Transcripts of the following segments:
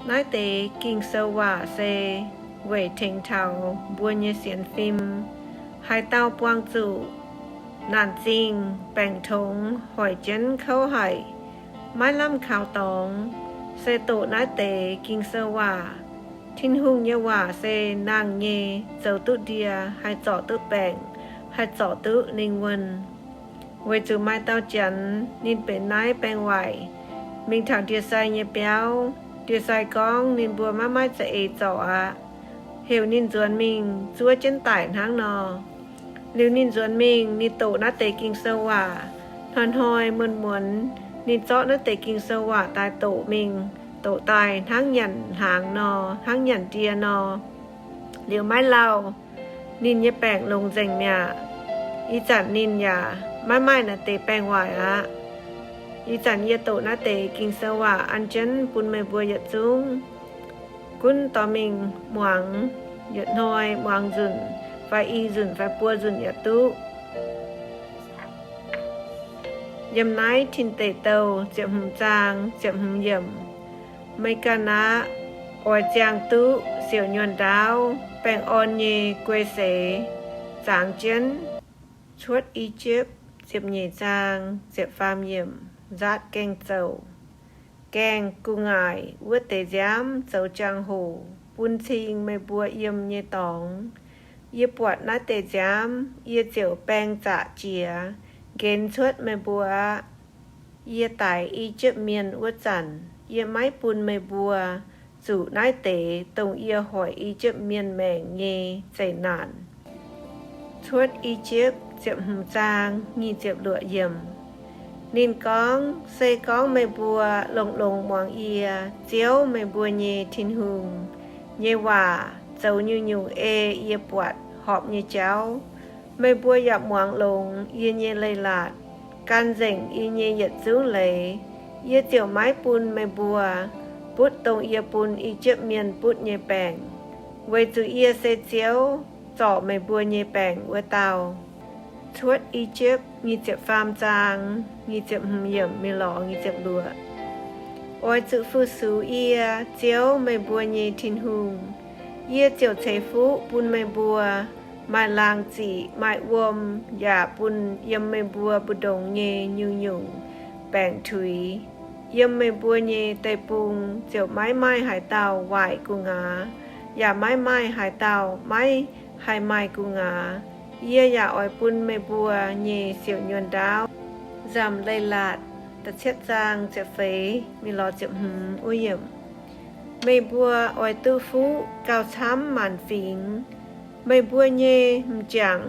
Naaiv deix Ging-Sou waac se weic tengx taux mbuo nyei sienx fim, haaix dauh buangh zuqc naanc zingh baengc tongx hoic jienv kouv haic, maiv lamh kaux dorngx, se doqc naaiv deix Ging-Sou waac. Tin-Hungh nyei waac se nangh nyei, zoux duqv ndie, haih zorc duqv baengc, haih zorc duqv lingh wuonh. Weic zuqc maaih dauh Janx ninh benx naaiv baengc waaic mingh taux ndie-sai nyei biauv. Ndie-sai gorngv ninh mbuo maiv maaih za'eix zorc aqv, heuc ninh nzuonx mingh zuov jienv daic hnangv nor. Liuz ninh nzuonx mingh, ninh doqc naaiv deix Ging-Sou waac. Hnoi-hnoi muonz-muonz ninh zorqv naaiv deix Ging-Sou waac daaih doqc mingh, doqc daaih hnangv nyanc hnaangx nor, hnangv nyanc ndie nor. Liuz maiv lauh, ninh nyei baengc longx nzengc mi'aqv. Ih zanc ninh yaac maiv maaih naaiv deix baengc waaic aqv. Ih zanc yie doqc naaiv deix Ging-Sou waac an jienv bun meih mbuo yietc zungv gunv dorh mingh muangx, yietc hnoi muangx nzunc fai i nzunc fai buo nzunc yaac duqv. Yiem naaiv Tin Deic Douh ziepc hmz zaang ziepc hmz yiemc, meih ganh aqv, oix ziangh duqv siouc nyuonh ndaauv, baengh orn nyei guei seix zaangz jienv. Cuotv I^yipv ziepc nyeic zaang ziepc faam yiemc, nzaatv gaeng-zouc. Gaengh gu'nguaaic wuov deix nziaamv zoux jangx-hoc bun cing meih mbuo yiem nyei dorngx. Yie buatc naaiv deix nziaamv, yie ziouc baeng zaqc jiex nqenx cuotv meih mbuo aqv. Yie daix I^yipv Mienh wuov zanc, yie maiv bun meih mbuo zuqc naaiv deix dongh yie hoic I^yipv Mienh maengc nyei zeqc naanc. Cuotv I^yipv ziepc hmz zaang nyic ziepc luoqc yiemc. Ninh gorngv, Se gorngv meih mbuo longx-longx muangx yie, Ziouv, meih mbuo nyei Tin-Hungh, nyei waac, zoux nyungc-nyungc ei yie buatc horpc nyei jauv, meih mbuo yaac muangx longx yie nyei leiz-latc, gan nzengc yie nyei yietc zungv leiz, yie ziouc maiv bun meih mbuo butv dongh yie bun I^yipv Mienh butv nyei baengc, weic zuqc yie se Ziouv, zorc meih mbuo nyei baengc wuov dauh. Cuotv I^yipv nyic ziepc faam zaang nyic ziepc hmz yiemc mingh lorz nyic ziepc luoqc. Oix zuqc fu-sux yie, Ziouv, meih mbuo nyei Tin-Hungh. Yie ziouc ceix fuqv bun meih mbuo maaih laangz ziqc, maaih wuom, yaac bun yiem meih mbuo mbu'ndongx nyei nyungc-nyungc baengc tuix. Yiem meih mbuo nyei deic-bung ziouc maiv maaih haaix dauh waaic gu'nguaaz, yaac maiv maaih haaix dauh maiv haih maaih gu'nguaaz. Yie yaac oix bun meih mbuo nyei siouc nyuonh ndaauv. Nzamc Leiz-Latc da'cietv zaang ziepc feix mingh lorz ziepc hmz wuov yiemc. Meih mbuo oix duqv fuqv gauh camv maanc fingx. Meih mbuo nyei m'jangc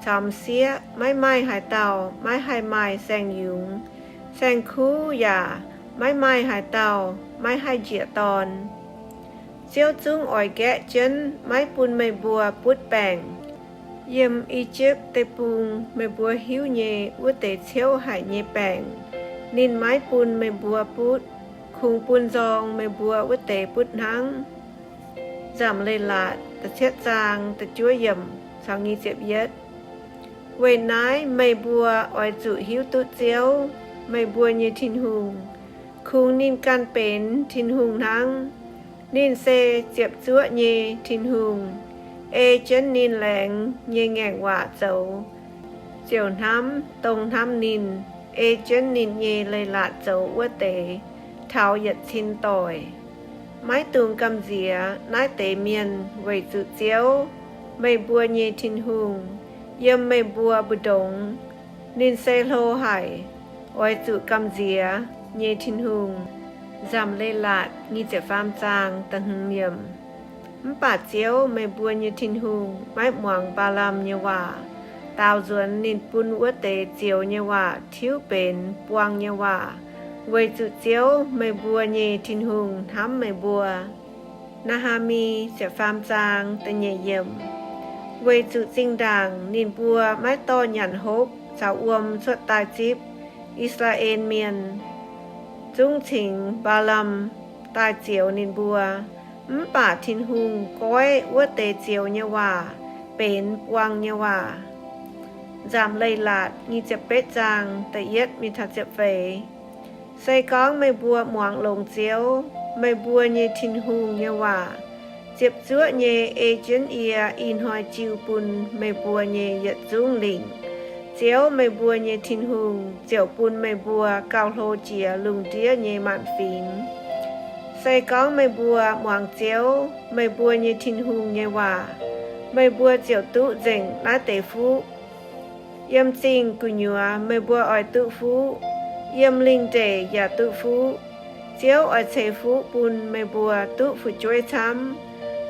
caux m'sieqv maiv maaih haaix dauh maiv haih maaih saeng-yungz. Saeng-kuv yaac maiv maaih haaix dauh maiv haih njiec dorn. Ziouv zungv oix nqaeqv jienv maiv bun meih mbuo butv baengc. Yiem I^yipv Deic-Bung meih mbuo hiuv nyei wuov deix ciouv haic nyei baengc, ninh maiv bun meih mbuo butv. Kungx bun nzorng meih mbuo wuov deix butv hnangv. Nzamc Leiz-Latc da'cietv zaang da'juov yiemc caux nyic ziepc yietv. Weic naaiv meih mbuo oix zuqc hiuv duqv Ziouv, meih mbuo nyei Tin-Hungh, kungx ninh ganh benx Tin-Hungh hnangv. Ninh se ziepc zuoqv nyei Tin-Hungh, ei jienv ninh laengz nyei ngaengc waac zoux, ziouc hnamv dongh hnamv ninh, ei jienv ninh nyei leiz-latc zoux wuov deix taux yietc cin doic. Maiv dungx gamh nziex naaiv deix mienh, weic zuqc Ziouv, meih mbuo nyei Tin-Hungh, yiem meih mbuo mbu'ndongx. Ninh se hlo haic, oix zuqc gamh nziex nyei Tin-Hungh. Nzamc Leiz-Latc nyic ziepc faam zaang da'hmz yiemc. Mv baac Ziouv, meih mbuo nyei Tin-Hungh, maiv muangx Mbaa^lam nyei waac, daaux nzuonx ninh bun wuov deix zioux nyei waac tiuv benx buang nyei waac, weic zuqc Ziouv, meih mbuo nyei Tin-Hungh, hnamv meih mbuo. Naa^haa^mi ziepc faam zaang da'nyeic yiemc. Weic zuqc zinh ndaangc ninh mbuo maiv dorh nyanc hopv caux wuom cuotv daaih zipv I^saa^laa^en Mienh, zungv cingx Mbaa^lam daaih zioux ninh mbuo. Mv baac Tin-Hungh goiv wuov deix zioux nyei waac benx buang nyei waac. Nzamc Leiz-Latc nyic ziepc betv zaang da'yietv mingh taux ziepc feix. Se gorngv meih mbuo muangx longx Ziouv, meih mbuo nyei Tin-Hungh nyei waac ziepc zuoqv nyei ei jienv yie ih hnoi jiu bun meih mbuo nyei yietc zungv lingc. Ziouv, meih mbuo nyei Tin-Hungh, ziouc bun meih mbuo gauh hlo jiex lungh ndiev nyei maanc fingx. Se gorngv meih mbuo muangx Ziouv, meih mbuo nyei Tin-Hungh, nyei waac, meih mbuo ziouc duqv nzengc naaiv deix fuqv. Yiem zingh gu'nyuoz meih mbuo oix duqv fuqv, yiem lingh ndeic yaac duqv fuqv. Ziouv oix ceix fuqv bun meih mbuo duqv fu'jueiv camv,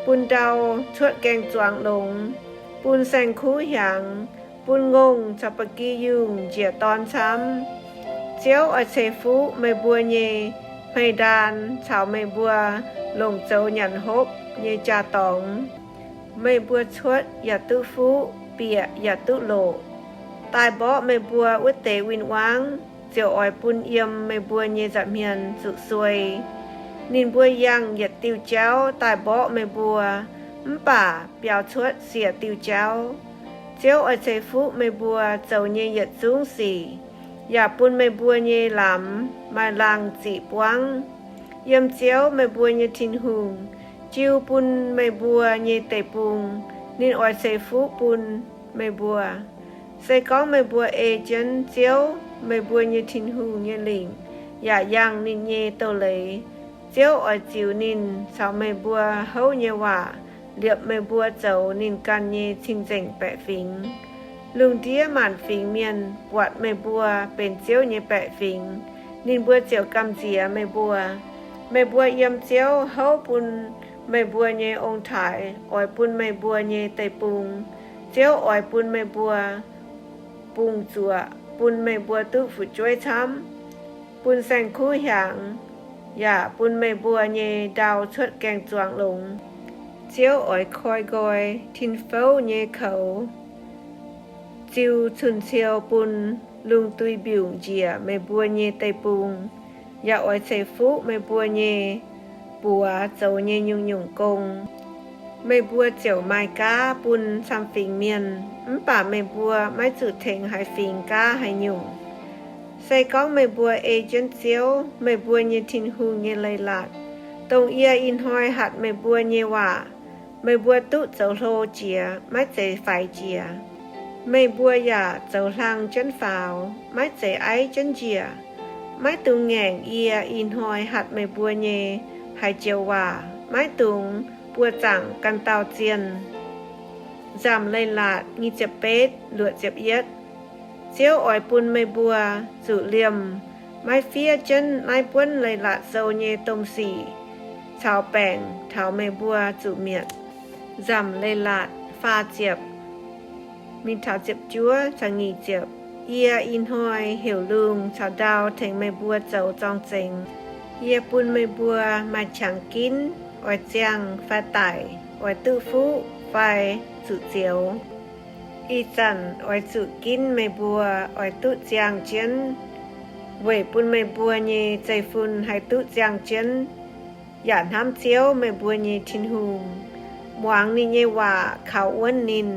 bun ndau cuotv gaeng-zuangx longx, bun saeng-kuv hiaangx, bun ngongh caux ba'gi yungh njiec dorn camv. Ziouv oix ceix fuqv meih mbuo nyei hmei-ndaan caux meih mbuo longc zoux nyanc hopv nyei jaa-dorngx. Meih mbuo cuotv yaac duqv fuqv, bieqc yaac duqv loqc. Daaih mborqv meih mbuo wuov deix win-wangv ziouc oix bun yiem meih mbuo nyei nza'hmien zuqc suei. Ninh mbuo yangh yietc diuh jauv daaih mborqv meih mbuo, mv baac biaux cuotv siec diuh jauv. Ziouv oix ceix fuqv meih mbuo zoux nyei yietc zungv sic, yaac bun meih mbuo nyei lamz maaih laangh ziqc buangv. Yiem Ziouv, meih mbuo nyei Tin-Hungh, jiu bun meih mbuo nyei deic-bung, ninh oix ceix fuqv bun meih mbuo. Se gorngv meih mbuo ei jienv Ziouv, meih mbuo nyei Tin-Hungh, nyei lingc yaac yangh ninh nyei doz-leiz, Ziouv oix ziux ninh caux meih mbuo houv nyei waac liepc meih mbuo zoux ninh ganh nyei cing-nzengc baeqc fingx. Lungh ndiev maanc fingx mienh buatc meih mbuo benx Ziouv nyei baeqc fingx, ninh mbuo ziouc gamh nziex meih mbuo. Meih mbuo yiem Ziouv houv bun meih mbuo nyei ong-taaix oix bun meih mbuo nyei deic-bung. Ziouv oix bun meih mbuo bungx zuoqc, bun meih mbuo duqv fu'jueiv camv, bun saeng-kuv hiaangx, yaac bun meih mbuo nyei ndau cuotv gaeng-zuangx longx. Ziouv oix koi nqoi tin-fouv nyei koux ziux cun-ciou bun lungh duih mbiungc njiec meih mbuo nyei deic-bung, yaac oix ceix fuqv meih mbuo nyei buoz zoux nyei nyungc-nyungc gong. Meih mbuo ziouc maaih gaav bun camv-fingx mienh, mv baac meih mbuo maiv zuqc tengx haaix fingx gaav haaix nyungc. Se gorngv meih mbuo ei jienv Ziouv, meih mbuo nyei Tin-Hungh, nyei leiz-latc, dongh yie ih hnoi hatc meih mbuo nyei waac, meih mbuo duqv zoux hlo jiex, maiv zeiz faix jiex. Meih mbuo yaac zoux hlang jienv faaux, maiv zeiz aiv jienv njiec. Maiv dungx ngaengc yie ih hnoi hatc meih mbuo nyei haaix joux waac. Maiv dungx buoz-zaangc ganh dauh zienh. Nzamc Leiz-Latc nyic ziepc betv luoqc ziepc yietv. Ziouv oix bun meih mbuo zuqc liemh maiv fiev jienv naaiv buonv leiz-latc sou nyei domh sic caux baengc taux meih mbuo zuqc mietc. Nzamc Leiz-Latc faah ziepc, mingh taux ziepc juov caux nyic ziepc. Yie ih hnoi heuc lungh caux ndau tengx meih mbuo zoux zorng-zengx. Yie bun meih mbuo maaih qangx ginv, oix ziangh fai daic, oix duqv fuqv fai zuqc zioux. Ih zanc oix zuqc ginv meih mbuo oix duqv ziangh jienv, weic bun meih mbuo nyei zeiv-fun haih duqv ziangh jienv, yaac hnamv Ziouv, meih mbuo nyei Tin-Hungh, muangx ninh nyei waac kaux wuonv ninh.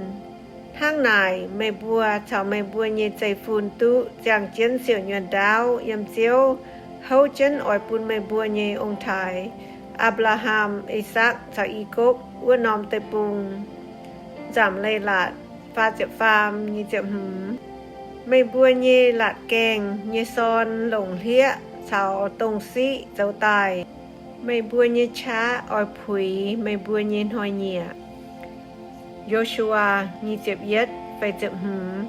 Hnangv naaic, meih mbuo caux meih mbuo nyei zeiv-fun duqv ziangh jienv siouc nyuonh ndaauv yiem Ziouv houv jienv oix bun meih mbuo nyei ong-taaix, Apc^laa^ham, I^sakc caux I^gopv wuov norm deic-bung. Nzamc Leiz-Latc faah ziepc faam, nyic ziepc hmz. Meih mbuo nyei latc gaengh nyei sorn longc hlieqv caux dongh siqv zoux daaih. Meih mbuo nyei qaqv oix puix meih mbuo nyei hnoi-nyieqc. Yo^su^waa nyic ziepc yietv feix ziepc hmz.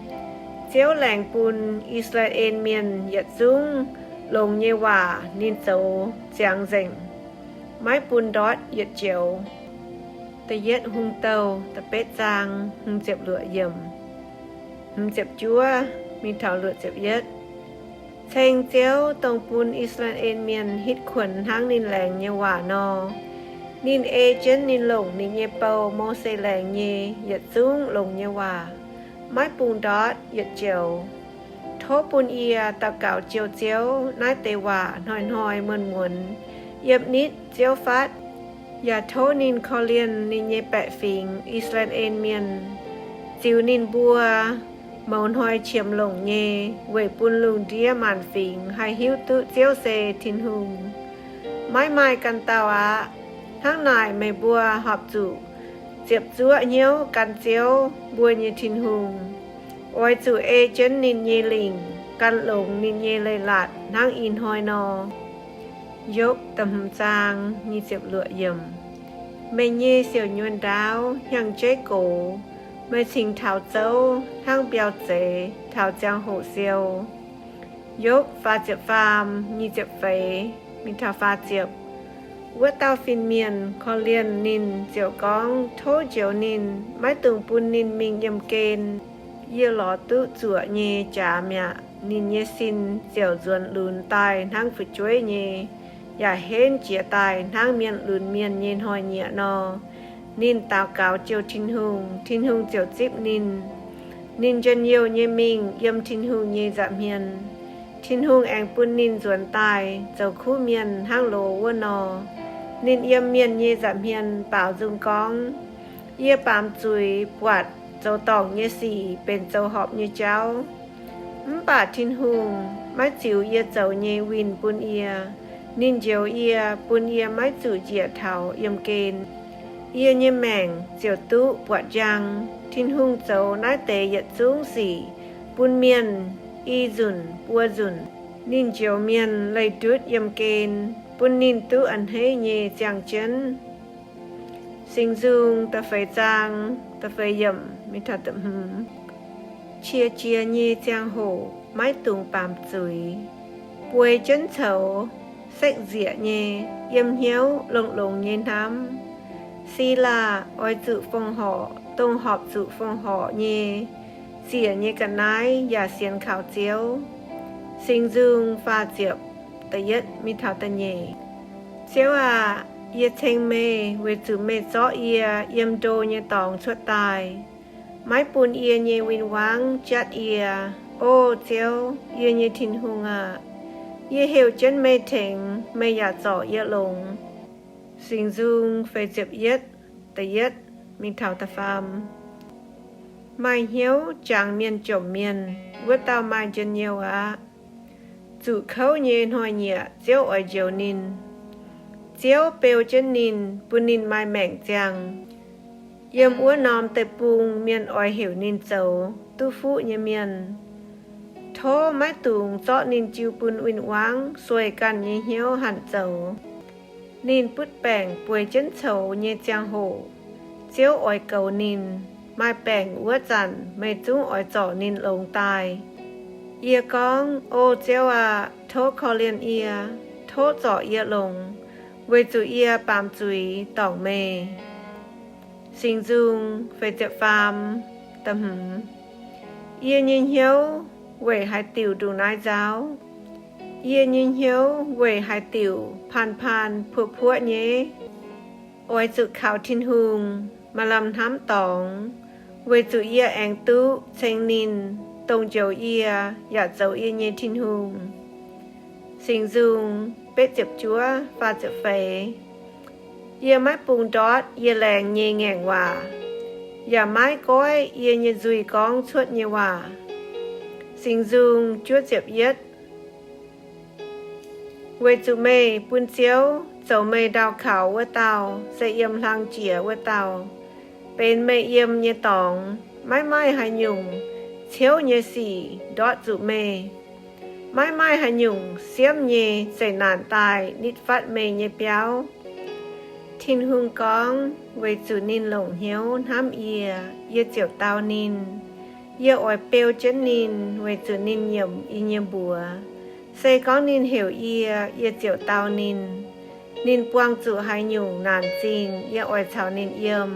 Ziouv laengz bun I^saa^laa^en Mienh yietc zungv longx nyei waac ninh zoux ziangx nzengc, maiv bun ndortv yietc joux. Da'yietv Hungh Douh da'betv zaang hmz ziepc luoqc yiemc, hmz ziepc juov mingh taux luoqc ziepc yietv. Ceng Ziouv, dongh bun I^saa^laa^en Mienh hitv kuonx hnangv ninh laengz nyei waac nor, ninh ei jienv ninh longc ninh nyei bou, Mose, laengz nyei yietc zungv longx nyei waac, maiv bungx ndortv yietc joux. Tov bun yie daux gaux jouh Ziouv naaiv deix waac hnoi-hnoi muonz-muonz yiem nitv Ziouv fatv. Yaac tov ninh korv-lienh ninh nyei baeqc fingx, I^saa^laa^en Mienh, ziux ninh mbuo mouz hnoi qiemx longc nyei, weic bun lungh ndiev maanc fingx haih hiuv duqv Ziouv se Tin-Hungh. Maiv maaih ganh dauh aqv. Hnangv naaic meih mbuo horpc zuqc ziepc zuoqv hnyouv gan Ziouv, mbuo nyei Tin-Hungh. Oix zuqc ei jienv ninh nyei lingc, gan longx ninh nyei leiz-latc hnangv ih hnoi nor. Yopv da'hmz zaang nyic ziepc luoqc yiemc. Meih nyei siouc nyuonh ndaauv hnyangx-jeiv gox, meih cingx taux zouv hnangv mbiauh zeiz taux ziangh hoc siou. Yopv faah ziepc faam, nyic ziepc feix mingh taux faah ziepc. Wuov dauh fin-mienh korv-lienh ninh ziouc gorngv, Tov njoux ninh, maiv dungx bun ninh mingh yiem gen. Yie lorz duqv zuoqc nyei jaax mi'aqv. Ninh nyei sin ziouc nzuonx lunx daaih hnangv fu'jueiv nyei, yaac henv jiez daaih hnangv mienh lunx mienh nyei hnoi-nyieqc nor. Ninh daux gaux jouh Tin-Hungh, Tin-Hungh ziouc zipv ninh. Ninh njien-youh nyei mingh yiem Tin-Hungh nyei nza'hmien. Tin-Hungh aengx bun ninh nzuonx daaih zoux kuv mienh hnangv loz wuov nor. Ninh yiem mienh nyei nza'hmien baaux nzung gorngv, Yie baamz zuiz buatc zoux dorngc nyei sic benx zoux horpc nyei jauv. Mv baac Tin-Hungh maiv ziux yie zoux nyei winh bun yie. Ninh njoux yie, bun yie maiv zuqc njiec taux yiem gen. Yie nyei maengc ziouc duqv buatc njang. Tin-Hungh zoux naaiv deix yietc zungv sic bun mienh i nzunc buo nzunc. Ninh njoux mienh leih ndutv yiem gen, bun ninh duqv a'hneiv nyei ziangh jienv. Singx Nzung da'feix zaang da'feix yiemc mingh taux da'hmz. Qiex jiez nyei ziangh hoc maiv dungx baamz zuiz. Bueix jienv coux, sekv nzieqc nyei, yiem hnyouv longx-longx nyei hnamv. Si laah, oix zuqc fongc horc dongh horpc zuqc fongc horc nyei. Ziec nyei ga'naaiv yaac sienx kaux Ziouv. Singx Nzung faah ziepc, da'yietv mingh taux da'nyeic. Ziouv aah! Yie ceng meih weic zuqc meih zorqv yie yiem ndo nyei dorngx cuotv daaih. Maiv bun yie nyei win-wangv jatv yie. O Ziouv, yie nyei Tin-Hungh aah! Yie heuc jienv meih tengx, meih yaac zorc yie longx. Singx Nzung feix ziepc yietv, da'yietv mingh taux da'faam. Maaih hnyouv jangx mienh jomc mienh, wuov dauh maaih njien-youh aqv. Zuqc kouv nyei hnoi-nyieqc Ziouv oix njoux ninh. Ziouv beu jienv ninh, bun ninh maaih maengc ziangh. Yiem wuov norm deic-bung mienh oix heuc ninh zoux duqv fuqv nyei mienh. Tov maiv dungx zorqv ninh jiu bun win-wangv sueih ganh nyei hnyouv hanc zoux. Ninh butv baengc bueix jienv coux nyei ziangh hoc, Ziouv oix goux ninh. Maaih baengc wuov zanc meih zungv oix zorc ninh longx daaih. Yie gorngv, O Ziouv aah! Tov korv-lienh yie. Tov zorc yie longx, weic zuqc yie baamz zuiz dorngc meih. Singx Nzung feix ziepc faam, da'hmz. Yie nyei hnyouv weic haaix diuc ndongc naaiv nzauh? Yie nyei hnyouv weic haaix diuc paan-paan puoqv-puoqv nyei? Oix zuqc kaux Tin-Hungh, maaih lamh hnamv dorngx, weic zuqc yie aengx duqv ceng ninh, dongh njoux yie yaac zoux yie nyei Tin-Hungh. Singx Nzung betv ziepc juov, faah ziepc feix. Yie maiv bungx ndortv yie laengz nyei ngaengc waac, yaac maiv goiv yie nyei nzuih gorngv cuotv nyei waac. Singx Nzung juov ziepc yietv. Weic zuqc meih bun Ziouv zoux meih ndau kaux wuov dauh se yiem hlang jiex wuov dauh, benx meih yiem nyei dorngx. Maiv maaih haaix nyungc ciouv nyei sic ndortv zuqc meih. Maiv maaih haaix nyungc siemv nyei zeqc naanc daaih nitv fatv meih nyei biauv. Tin-Hungh gorngv, Weic zuqc ninh longc hnyouv hnamv yie, yie ziouc dau ninh. Yie oix beu jienv ninh weic zuqc ninh nyiemc yie nyei mbuox. Se gorngv ninh heuc yie, yie ziouc dau ninh. Ninh buangh zuqc haaix nyungc naanc zingh, yie oix caux ninh yiem.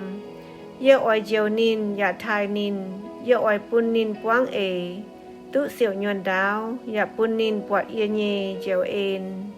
Yie oix njoux ninh yaac taaih ninh. Yie oix bun ninh buangv eix, duqv siouc nyuonh ndaauv, yaac bun ninh buatc yie nyei njoux en.